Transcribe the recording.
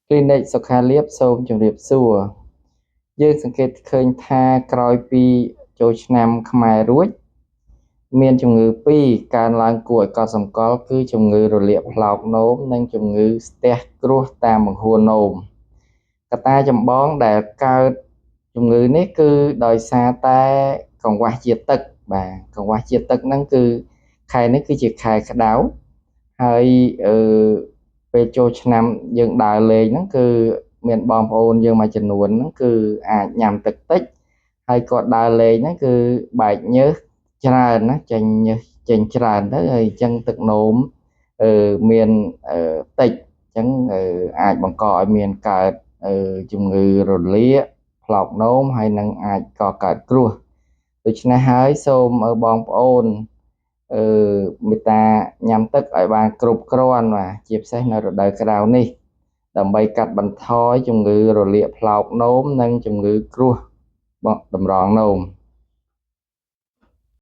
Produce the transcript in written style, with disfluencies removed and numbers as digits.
Clinic សុខាលាភសូមជម្រាបសួរយើងសង្កេតឃើញថាក្រោយពីចូលឆ្នាំខ្មែររួចមានជំងឺពីរកើនឡើងគួរឲ្យកត់សម្គាល់គឺជំងឺរលាកផ្លោកនោមនិងជំងឺស្ទះគ្រោះតាមបង្ហួរនោមកត្តាចម្បងដែលកើតជំងឺនេះគឺដោយសារតែកង្វះជាតិទឹកបាទកង្វះជាតិទឹកហ្នឹងគឺខែនេះគឺជាខែក្តៅហើយអឺពេលចូលឆ្នាំយើងដើរលេងហ្នឹងគឺមានបងប្អូនយើងមួយចំនួនហ្នឹងគឺអាចញ៉ាំទឹកតិចហើយគាត់ដើរលេងហ្នឹងគឺបែកញើសច្រើនណាចេញញើសចេញច្រើនទៅហើយអញ្ចឹងទឹកនោមមានតិចអញ្ចឹងអាចបង្កឲ្យមានកើតជំងឺរលាកផ្លោកនោមហើយនឹងអាចក៏កើតគ្រោះដូច្នេះហើយសូមបងប្អូនមេត្តាញ៉ាំទឹកឲ្យបានគ្រប់គ្រាន់បាទជាពិសេសនៅរដូវក្តៅនេះដើម្បីកាត់បន្ថយជំងឺរលាកផ្លោកនោមនិងជំងឺគ្រោះតម្រងនោម។